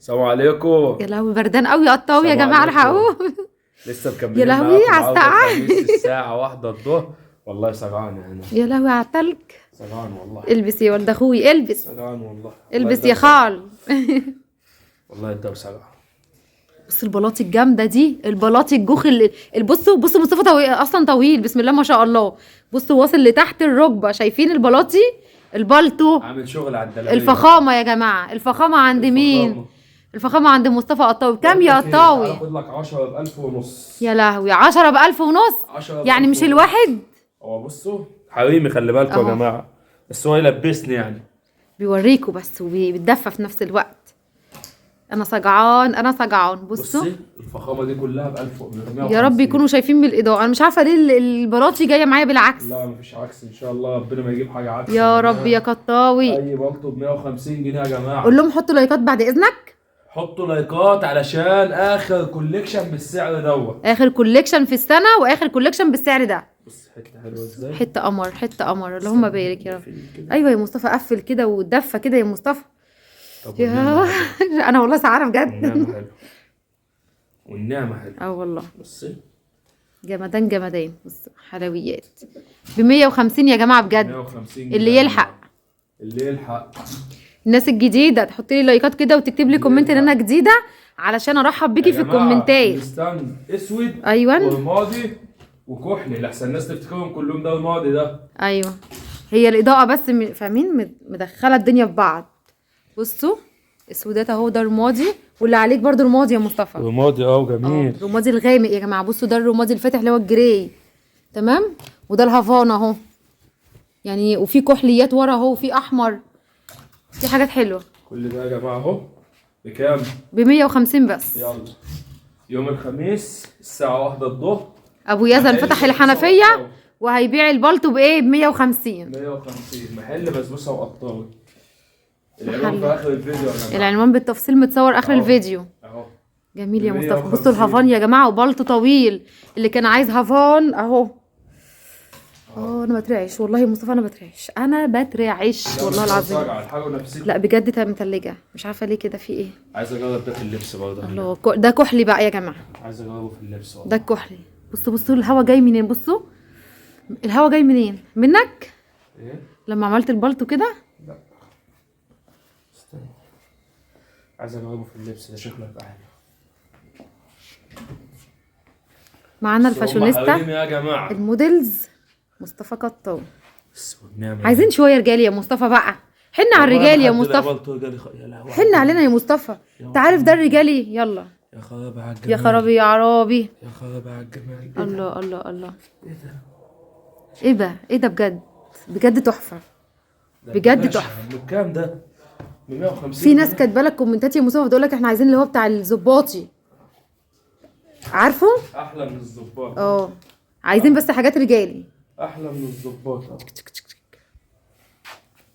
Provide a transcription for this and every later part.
السلام عليكم. يا لهوي بردان قوي يا قطاوي يا السلام جماعة، عليكم. الحقوه. لسه مكملين يا لهوي معاكم على عودة السقعة. الخميس الساعة 1 الظهر. والله سجعان انا، يا لهوي على التلج. سجعان والله. البس يا ولد اخوي، البس. سجعان والله. البس يا خال. والله الدو سجعان. بص البلاطي الجامدة دي، البلاطي الجوخ اللي بصوا بصوا مصطفى طويل اصلا، طويل بسم الله ما شاء الله. بصوا واصل لتحت الركبة، شايفين البلاطي؟ البلطو عامل شغل على الدلاليه. الفخامة يا جماعة، الفخامة عند مين؟ الفخامة عند مصطفى قطاوي. كام يا قطاوي؟ خد لك 10 ب 1000 ونص. يا لهوي 10 ب 1000 ونص، يعني مش الواحد. هو بصوا حريمي، خلي بالكم يا جماعة، بس هو يلبسني يعني، بيوريكوا بس وبيتدفى في نفس الوقت. انا صجعان، انا صجعان. بصوا بصي الفخامة دي كلها ب 1150. يا رب يكونوا شايفين من الاضاءة. انا مش عارفه ليه البلاطي جاية معايا بالعكس. لا مفيش عكس ان شاء الله، ربنا ما يجيب حاجة عكس يا رب يا قطاوي. اي بلطو ب 150 جنيه يا جماعة. قول لهم حطوا لايكات بعد اذنك، حطوا لايكات علشان اخر collection بالسعر دوت، اخر collection في السنة واخر collection بالسعر ده. بص حتة حلوة ازاي، حتة قمر، حتة قمر، اللهم بارك يا رب. ايوه يا مصطفى قفل كده ودفى كده يا مصطفى. يا انا والله سعانه بجد. والنعمة حلوة، والنعمة حلوة. اه والله. بصي جمدان جمدان. بص حلويات ب 150 يا جماعة بجد، 150 اللي يلحق، اللي يلحق. الناس الجديدة تحط لي لايكات كده وتكتب لي comment ان انا جديدة علشان ارحب بيكي في الكومنتات. ال stand اسود، ايوه، ورمادي وكحلي، لحسن الناس تفتكرهم كلهم ده رمادي ده. ايوه هي الاضاءة بس فاهمين، مدخله الدنيا في بعض. بصوا اسودات اهو، ده رمادي، واللي عليك برضو رمادي يا مصطفى. رمادي اه جميل، الرمادي الغامق يا جماعة. بصوا ده الرمادي الفاتح اللي هو ال gray، تمام، وده الهافانا اهو يعني، وفي كحليات ورا اهو، وفي احمر، في حاجات حلوة. كل ده يا جماعة اهو بكام؟ ب 150 بس. يلا يوم الخميس الساعة 1 الظهر ابو يزن فتح الحنفية وهيبيع البلطو بايه؟ ب 150. 150 محل بسبوسه وقطاوي. العنوان في اخر الفيديو يا جماعة، العنوان بالتفصيل متصور اخر الفيديو اهو. جميل يا مصطفى. بصوا الهافان يا جماعة، وبلطو طويل، اللي كان عايز هافان اهو. اه انا بترعش والله يا مصطفى، انا بترعش، انا بترعش والله العظيم. لا بجد متلجه، مش عارفه ليه كده، في ايه؟ عايز اجرب ده في اللبس برضه. الله ده كحلي بقى يا جماعة، عايز اجربه في اللبس والله. ده الكحلي. بصوا بصوا الهوا جاي منين، بصوا الهوا جاي منين؟ منك؟ ايه؟ لما عملت البلطو كده؟ لا استنى، عايز اجربه في اللبس ده، شكله هيبقى حلو. معانا الفاشونيستا يا جماعة، ال models مصطفى قطاوي. عايزين شوية رجال يا مصطفى بقى، حن على الرجال يا مصطفى، حن علينا يا مصطفى. انت عارف ده الرجالي. يلا يا خرابي على الجمال، يا خرابي يا عرابي، يا خرابي على الجمال. الله الله الله، ايه ده؟ ايه ده؟ ايه ده بجد بجد تحفة، بجد تحفة. بكام ده؟ ب 150. في ناس كاتبه لك كومنتات يا مصطفى بتقول لك احنا عايزين اللي هو بتاع الظباطي، عارفه؟ احلى من الظباط. اه عايزين بس حاجات رجالي احلى من الظباط.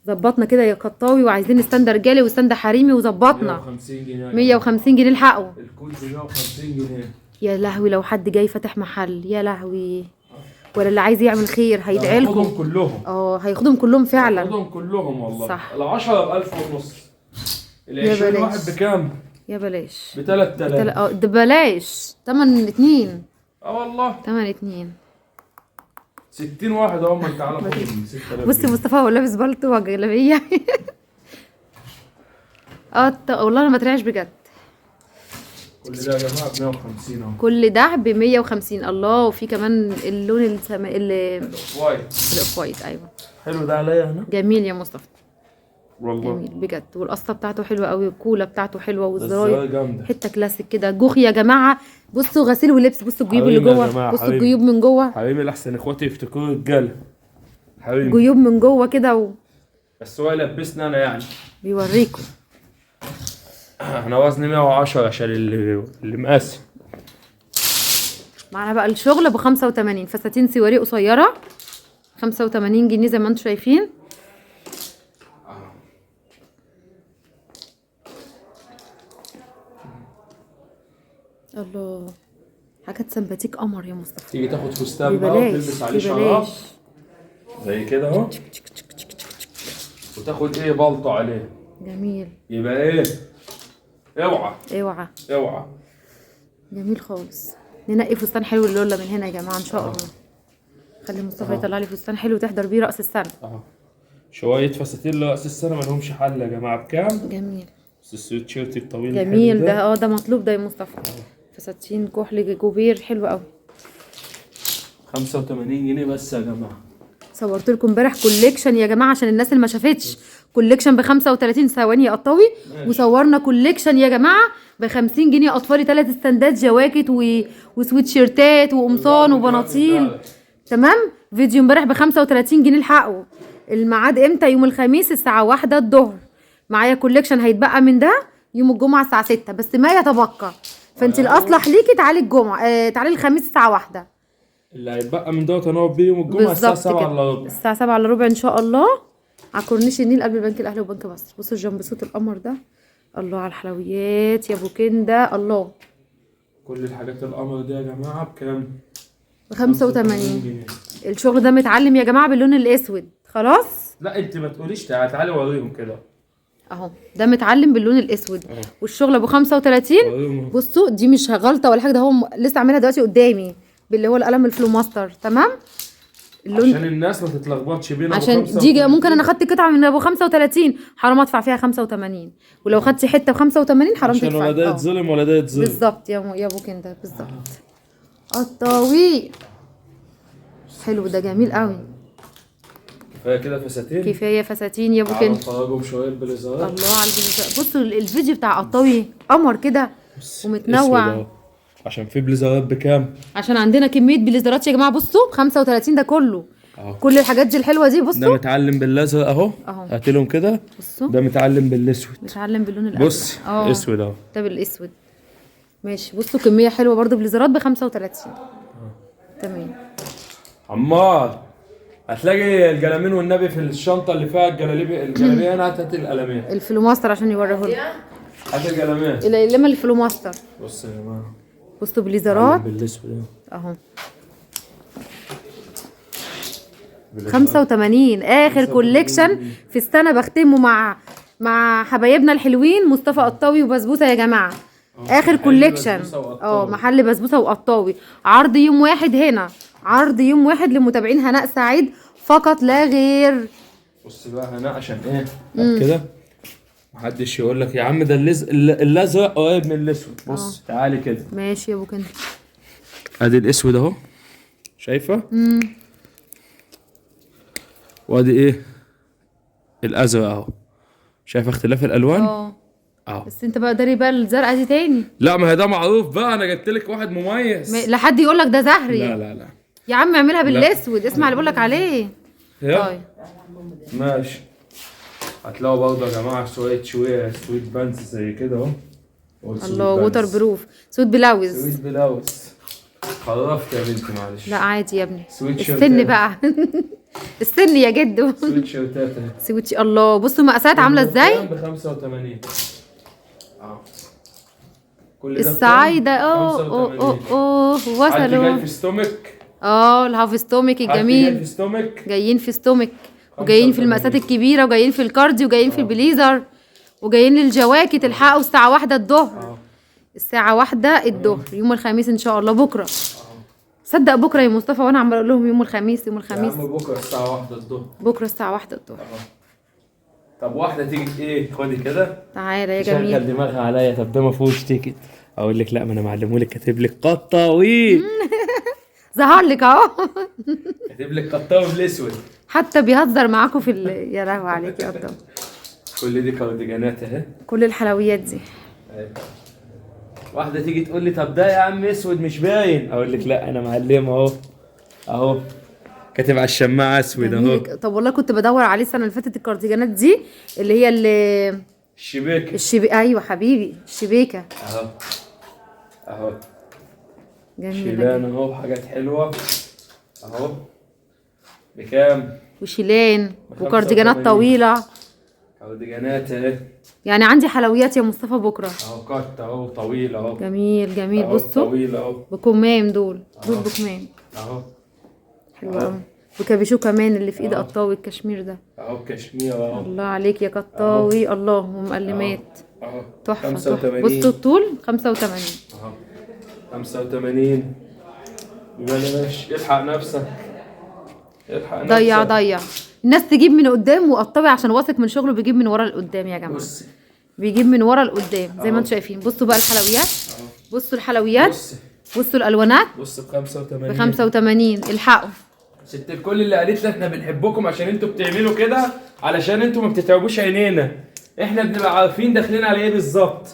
ظبطنا كده يا قطاوي، وعايزين stand رجالي و stand حريمي، وظبطنا 150 جنيه. 150 جنيه الحقوا. الكود ب 150 جنيه. يا لهوي لو حد جاي فاتح محل، يا لهوي، ولا اللي عايز يعمل خير هيدعي لكم. هياخدهم كلهم. اه هياخدهم كلهم فعلا، هياخدهم كلهم والله. صح. ال10 ب 1000 ونص. ال 20 واحد بكام؟ يا بلاش. ب 3000. اه ده بلاش، تمن 2. اه والله تمن 2. 60 واحد اهو. ما انت تعالى خدهم 6000. بصي مصطفى هو لابس بلطو وجلابيه. اه والله انا بترعش بجد. كل ده يا جماعة ب 150 اهو، كل ده ب 150. الله، وفي كمان اللون السما ال off white. ال off white ايوه. حلو ده عليا هنا، جميل يا مصطفى والله جميل بجد. والقصه بتاعته حلوة قوي، والكوله بتاعته حلوة، والزراير جامدة، حتة كلاسيك كده. جوخ يا جماعة، بصوا غسيل ولبس، بصوا الجيوب اللي جوه، بصوا الجيوب من جوه. حبيبي الاحسن اخواتي يفتكروا رجاله، حبيبي جيوب من جوه كده بس هو يلبسني انا يعني، بيوريكم. انا وزني 110 عشان اللي مقاسي. معانا بقى الشغل ب 85، فساتين سواري قصيرة 85 جنيه زي ما انتم شايفين. الله، حاجات سمباتيك قمر يا مصطفى. تيجي تاخد فستان بقى وتلبس عليه شراب زي كده اهو، وتاخد ايه بلطو عليه جميل. يبقى ايه؟ اوعى اوعى اوعى. جميل خالص. ننقي فستان حلو للولا من هنا يا جماعة ان شاء الله. خلي مصطفى يطلع لي فستان حلو تحضر بيه راس السنة. شوية فساتين لراس السنة ما لهمش حل يا جماعة. بكام؟ جميل. بس السويت شيرت الطويل جميل ده. ده مطلوب ده يا مصطفى. فساتين كحل جوبير حلو قوي. 85 جنيه بس يا جماعة. صورت لكم امبارح collection يا جماعة عشان الناس اللي ما شافتش. collection ب 35 ثواني يا قطاوي. وصورنا collection يا جماعة ب 50 جنيه اطفالي، 3 استندات جواكت وسويت شيرتات وقمصان وبناطيل. تمام. فيديو امبارح ب 35 جنيه. الحقوا. الميعاد امتى؟ يوم الخميس الساعة 1 الظهر. معايا collection هيتبقى من ده يوم الجمعة الساعة 6، بس ما يتبقى. فانت الاصلح ليكي تعالي الجمعة، تعالي الخميس الساعة 1. اللي هيتبقى من دوت هنقعد بيه يوم الجمعة الساعة 6:45. الساعة 6:45 ان شاء الله على كورنيش النيل قبل البنك الاهلي وبنك مصر. بصوا ال jumpsuit القمر ده، الله على الحلويات يا ابو كنده. الله، كل الحاجات القمر دي يا جماعة بكام؟ ب 85 جنيه. الشغل ده متعلم يا جماعة باللون الاسود. خلاص؟ لا انت ما تقوليش، تعالي وريهم كده اهو. ده متعلم باللون الاسود. والشغل ابو 35. بصوا دي مش غلطه ولا حاجة، ده هو لسه عاملها دلوقتي قدامي باللي هو القلم الفلوماستر. تمام. اللون عشان الناس ما تتلخبطش بين ابو عشان دي ممكن انا خدت قطعه من ابو 35 حرام ادفع فيها 85، ولو خدتي حتة ب 85 حرام تدفعي. عشان ولا ده يتظلم ولا ده يتظلم. بالظبط يا ابو كنده بالظبط. الطويل حلو ده، جميل قوي. كفاية كده فساتين، كفاية فساتين يا ابو كنده. اتفرجوا شوية البليزرات. الله على البليزرات. بصوا الفيديو بتاع قطاوي قمر كده ومتنوع. عشان في بليزرات بكام؟ عشان عندنا كمية بليزرات يا جماعة. بصوا 35 ده كله. كل الحاجات دي الحلوة دي. بصوا ده متعلم بالازرق اهو، هات لهم كده. بصوا ده متعلم بالاسود، متعلم باللون الازرق. بص اسود اهو، ده بالاسود. ماشي. بصوا كمية حلوة برده بليزرات ب 35. تمام. عمار هتلاقي القلمين والنبي في الشنطة اللي فيها الجلابية هنا. هات القلمين الفلوماستر عشان يوريه لكم. هات القلمين لما الفلوماستر. بص يا جماعة، بصوا بليزرات بالاسود اهو 85. اخر collection في السنة بختمه مع حبايبنا الحلوين مصطفى قطاوي وبسبوسه يا جماعة. اخر collection محل بسبوسه وقطاوي. عرض يوم واحد هنا، عرض يوم واحد لمتابعين هناء سعيد فقط لا غير. بص بقى هناء عشان ايه كده محدش يقول لك يا عم ده الازرق قريب من الاسود. بص تعالي كده. ماشي يا ابو كنده. ادي الاسود اهو، شايفه؟ وادي ايه الازرق اهو، شايفه اختلاف الالوان؟ بس انت بقى داري بقى الزرقاء دي تاني. لا ما هي ده معروف بقى، انا جبت لك واحد مميز. لا حد يقول لك ده زهري. لا لا لا يا عم اعملها بالاسود. اسمع اللي بقول لك عليه. طيب ماشي. هتلاقوا برضه يا جماعة شوية sweat pants زي كده اهو. الله، waterproof sweat blouse. sweat blouse. خرفت يا بنتي معلش. لا عادي يا ابني، السن بقى. السن يا جدو. سويت شيرتات اهي. سويت. الله، بصوا مقاسات عامله ازاي. ب 85. كل ده الصعايده. اوه اوه اوه وصلوا. جاي في stomach. ال half stomach الجميل. جاي في stomach. جايين في stomach، وجايين في المقاسات الكبيرة، وجايين في الكاردي، وجايين في البليزر، وجايين للجواكت. الحقوا الساعة 1 الظهر. الساعة 1 الظهر يوم الخميس ان شاء الله. بكره. صدق بكره يا مصطفى، وانا عمال اقول لهم يوم الخميس يوم الخميس. يا عم بكره الساعة 1 الظهر. بكره الساعة 1 الظهر. طب واحدة تيجي ايه؟ خدي كده. تعالى يا جميل. شغل دماغها عليا. طب ده ما فيهوش ticket. اقول لك لا، ما انا معلمهولك، كاتب لك قطاوي. ظهر لك اهو. كاتب لك قطاوي بالاسود. حتى بيهزر معاكم في يا لهوي عليك يا قطاوي. كل دي كارديجانات اهي، كل الحلويات دي. ايوه. واحدة تيجي تقول لي طب ده يا عم اسود مش باين، اقول لك لا انا معلمه اهو، اهو كاتب على الشماعه اسود اهو. طب والله كنت بدور عليه السنة اللي فاتت، الكارديجانات دي اللي هي اللي الشبيكه. ايوه حبيبي الشبيكه اهو اهو. جميل. شيلان اهو، حاجات حلوة اهو. بكام؟ وشيلان وكارديجانات طويلة. كارديجانات اهي. يعني عندي حلويات يا مصطفى بكره اهو. كات اهو طويل اهو. جميل جميل. بصوا طويل اهو بكمام، دول بكمام اهو. حلو قوي. وكابيشو كمان اللي في ايد قطاوي الكشمير ده اهو. كشمير اهو. الله عليك يا قطاوي. الله، ومقلمات اهو. تحفة. 85. بصوا الطول 85. اهو 85. ببلاش، الحق نفسك، الحق نفسك. ضيع الناس تجيب من قدام، وقطبي عشان واثق من شغله بيجيب من ورا لقدام يا جماعة. بصي بيجيب من ورا لقدام زي ما انتم شايفين. بصوا بقى الحلويات، بصوا الحلويات، بصوا الالوانات. بص ب 85. ب 85. الحقوا ست الكل اللي قالت لي احنا بنحبكم عشان انتوا بتعملوا كده، علشان انتوا ما بتتعبوش عينينا، احنا بنبقى عارفين داخلين على ايه بالظبط.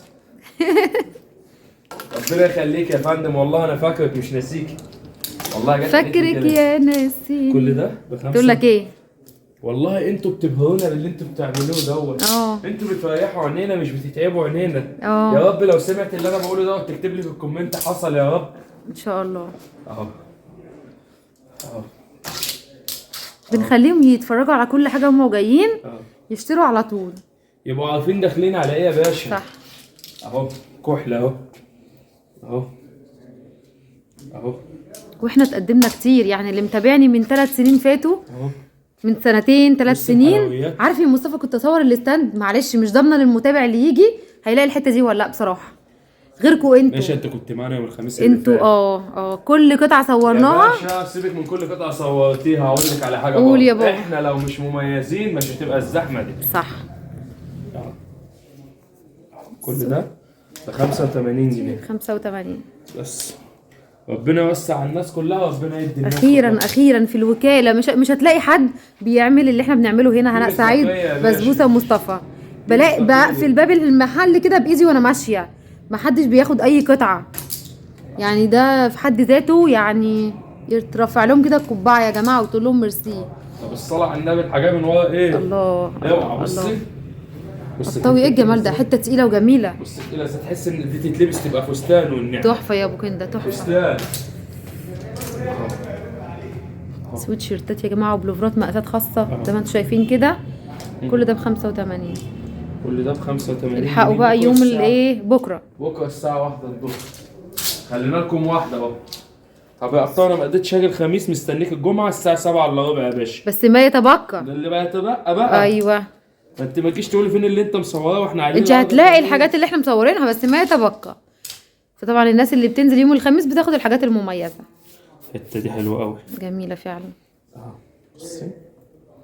ربنا يخليك يا فندم، والله انا فاكرك مش ناسيك والله. جت فاكرك يا ناسي. كل ده بخمسة. تقول لك ايه؟ والله انتوا بتبهرونا باللي انتوا بتعملوه دوت. انتوا بتريحوا عينينا مش بتتعبوا عينينا. يا رب لو سمعت اللي انا بقوله دوت تكتب لي في ال comment حصل يا رب ان شاء الله. اهو اهو بنخليهم يتفرجوا على كل حاجة وهم جايين يشتروا على طول، يبقوا عارفين داخلين على ايه يا باشا. صح. اهو كحلة اهو اهو اهو. واحنا اتقدمنا كتير يعني، اللي متابعني من 3 سنين فاتوا، من سنتين 3 سنين، عارف يا مصطفى كنت اصور ال stand، معلش مش ضامنه للمتابع اللي يجي هيلاقي الحتة دي ولا لا بصراحة، غيركم انتوا. ماشي، انتوا كنت معانا يوم الخميس اللي انتوا فات. كل قطعه صورناها يا باشا. سيبك من كل قطعه صورتيها، هقول لك على حاجة. قول يا بابا. احنا لو مش مميزين مش هتبقى الزحمة دي. صح. كل ده ب 85 جنيه. 85 بس. ربنا يوسع على الناس كلها، وربنا يدي الناس اخيرا كلها. اخيرا في الوكالة مش هتلاقي حد بيعمل اللي احنا بنعمله هنا. هناء سعيد، بسبوسه ومصطفى. بلاقي بقفل باب المحل كده بايدي وانا ماشية، ما حدش بياخد اي قطعه يعني. ده في حد ذاته يعني يترفع لهم كده القبعة يا جماعة وتقول لهم ميرسي. طب الصلاة على النبي، الحاجة من ورا ايه؟ الله اوعى. بصي بصي الطوي، ايه الجمال ده، حتة تقيلة وجميلة. بصي تقيلة، تحس ان دي تتلبس تبقى فستان والنعمة. تحفة يا ابو كنده، تحفة. فستان. سويت شيرتات يا جماعة وبلوفرات مقاسات خاصة زي ما انتم شايفين كده. كل ده ب 85. كل ده ب 85. الحقوا بقى يوم الايه؟ بكره. بكره الساعة 1 الظهر. خلينا لكم واحدة اهو. طب يا ابطال انا ما قدرتش اجي الخميس، مستنيك الجمعة الساعة 6:45 يا باشا. بس ما يتبقى ده اللي بقى يتبقى بقى. ايوه. ما انت ما تجيش تقولي فين اللي انت مصوراه واحنا قاعدين. انت هتلاقي الحاجات اللي احنا مصورينها بس ما يتبقى. فطبعا الناس اللي بتنزل يوم الخميس بتاخد الحاجات المميزة. الحتة دي حلوة قوي. جميلة فعلا. بصي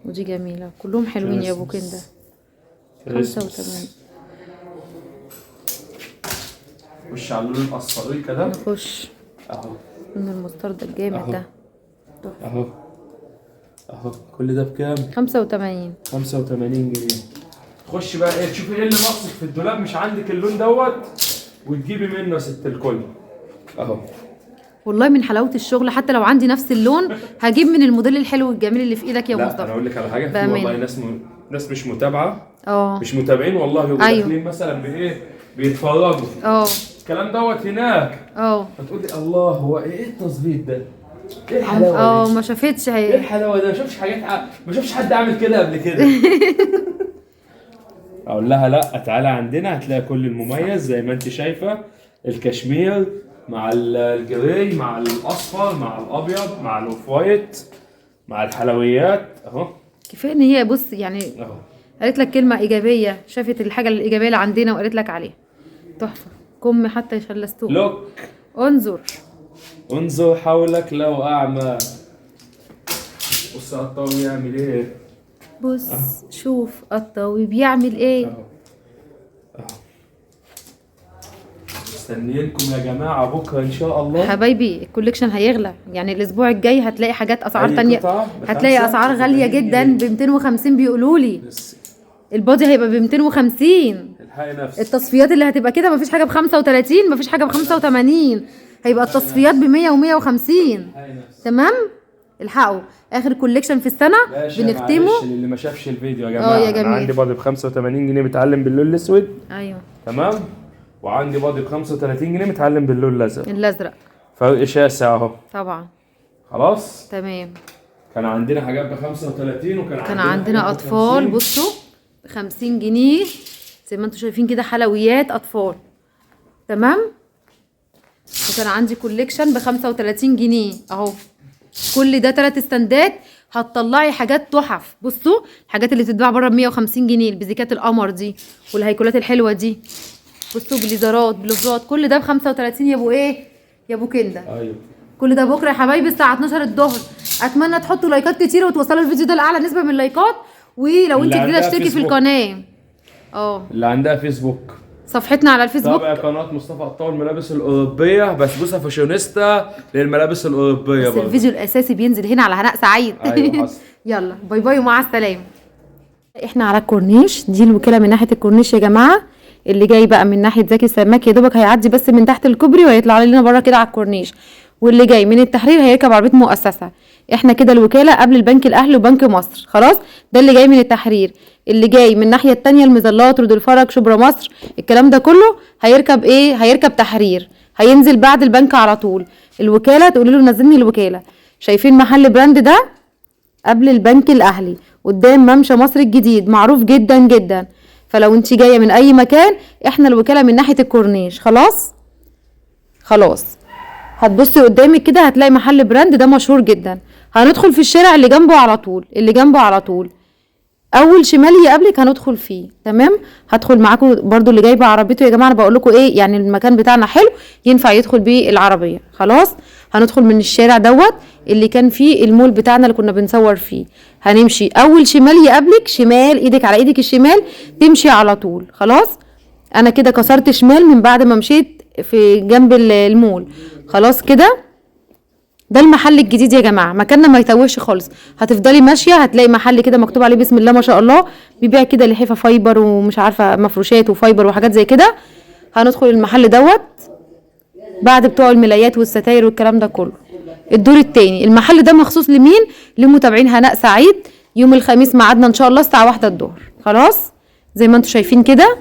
ودي جميلة، كلهم حلوين يا ابو كنده. 85. خش على اللون الاصفري كده. نخش اهو من المسترد الجامد ده. اهو اهو. كل ده بكام؟ 85. 85 جنيه. تخش بقى ايه، تشوفي ايه اللي ناقصك في الدولاب مش عندك اللون دوت وتجيبي منه يا ست الكل. اهو. والله من حلاوة الشغل حتى لو عندي نفس اللون هجيب من الموديل الحلو الجميل اللي في ايدك يا مصطفى. انا اقول لك على حاجة، في والله ناس ناس مش متابعه، مش متابعين والله، بيبقوا أيوه. داخلين مثلا بايه، بيتفرجوا الكلام دوت هناك. فتقول لي الله، هو ايه التظبيط ده؟ ايه الحلاوة دي؟ ما شافتش. ايه الحلاوة ده؟ ما شفتش حاجات ما شفتش حد عامل كده قبل كده. اقول لها لا، تعالى عندنا هتلاقي كل المميز زي ما انت شايفه، الكشمير مع ال gray مع الاصفر مع الابيض مع ال off white مع الحلويات اهو. كفاية ان هي بص يعني اهو قالت لك كلمة ايجابية، شافت الحاجة الايجابية اللي عندنا وقالت لك عليها. تحفة. كم حتى يشلستوه. look، انظر انظر حولك لو اعمى. بص على الطاوي يعمل ايه. بص شوف الطاوي بيعمل ايه. اهو اهو. مستنيينكم يا جماعة بكره ان شاء الله. حبايبي ال collection هيغلى يعني، الاسبوع الجاي هتلاقي حاجات اسعار تانية، هتلاقي اسعار غالية جدا ب 250 بيقولوا لي. ال body هيبقى ب 250. الحقي نفسك. التصفيات اللي هتبقى كده مفيش حاجة ب 35، مفيش حاجة ب 85، هيبقى التصفيات ب 100 و150. تمام؟ الحقوا اخر collection في السنة بنختمه. اللي ما شافش الفيديو يا جماعة، يا جميل. انا عندي body ب 85 جنيه متعلم باللون الاسود. ايوه تمام. وعندي body ب 35 جنيه متعلم باللون الازرق. الازرق فرق شاسع اهو. طبعا. خلاص تمام. كان عندنا حاجات ب 35 وكان كان عندنا اطفال. بصوا ب 50 جنيه زي ما انتم شايفين كده، حلويات اطفال. تمام. وكان عندي collection ب 35 جنيه اهو. كل ده 3 استندات. هتطلعي حاجات تحف. بصوا الحاجات اللي بتتباع بره ب 150 جنيه، البزيكات القمر دي والهيكولات الحلوة دي. بصوا بليزرات بلوفرات، كل ده ب 35 يا ابو ايه، يا ابو كنده. ايوه كل ده بكره يا حبايبي الساعة 12 الظهر. اتمنى تحطوا لايكات كتير وتوصلوا الفيديو ده لاعلى نسبه من اللايكات، ولو انت اللي جديدة عندها اشتركي في فيسبوك. القناة. اه اللي عندها فيسبوك صفحتنا على الفيسبوك. تابع قناة مصطفى قطاوي الملابس الأوروبية، بسبوسة فاشونيستا للملابس الأوروبية بس برضه. الفيديو الاساسي بينزل هنا على هناء سعيد. أيوة حصل. يلا bye bye ومع السلامة. احنا على الكورنيش، دي الوكالة من ناحية الكورنيش يا جماعة. اللي جاي بقى من ناحية زكي السماك يا دوبك هيعدي بس من تحت الكوبري وهيطلع لنا بره كده على الكورنيش، واللي جاي من التحرير هيركب عربية مؤسسة. احنا كده الوكالة قبل البنك الاهلي وبنك مصر، خلاص. ده اللي جاي من التحرير. اللي جاي من الناحية التانية المظلات، رود الفرج، شبرا مصر، الكلام ده كله هيركب ايه؟ هيركب تحرير، هينزل بعد البنك على طول. الوكالة تقول له نزلني الوكالة. شايفين محل براند ده قبل البنك الاهلي قدام ممشى مصر الجديد، معروف جدا جدا. فلو انت جاية من اي مكان احنا الوكالة من ناحية الكورنيش. خلاص خلاص هتبصي قدامك كده هتلاقي محل براند ده مشهور جدا. هندخل في الشارع اللي جنبه على طول، اللي جنبه على طول اول شمال يقابلك هندخل فيه. تمام. هدخل معاكم برضو اللي جايبه عربيته يا جماعة، انا بقول لكم ايه يعني المكان بتاعنا حلو ينفع يدخل بيه العربية. خلاص هندخل من الشارع دوت اللي كان فيه المول بتاعنا اللي كنا بنصور فيه. هنمشي اول شمال يقابلك، شمال ايدك على ايدك الشمال تمشي على طول. خلاص انا كده كسرت شمال من بعد ما مشيت في جنب المول. خلاص كده ده المحل الجديد يا جماعة، مكاننا ما يتوهش خالص. هتفضلي ماشية هتلاقي محل كده مكتوب عليه بسم الله ما شاء الله، بيبيع كده لحافه fiber ومش عارفه مفروشات و fiber وحاجات زي كده. هندخل المحل دوت بعد بتوع الملايات والستاير والكلام ده كله. الدور التاني المحل ده مخصوص لمين؟ لمتابعين هناء سعيد. يوم الخميس ميعادنا ان شاء الله الساعة 1 الظهر. خلاص زي ما انتم شايفين كده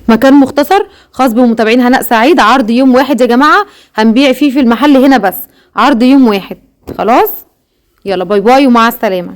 مكان مختصر خاص بمتابعين هناء سعيد. عرض يوم واحد يا جماعة هنبيع فيه في المحل هنا بس، عرض يوم واحد. خلاص يلا bye bye ومع السلامة.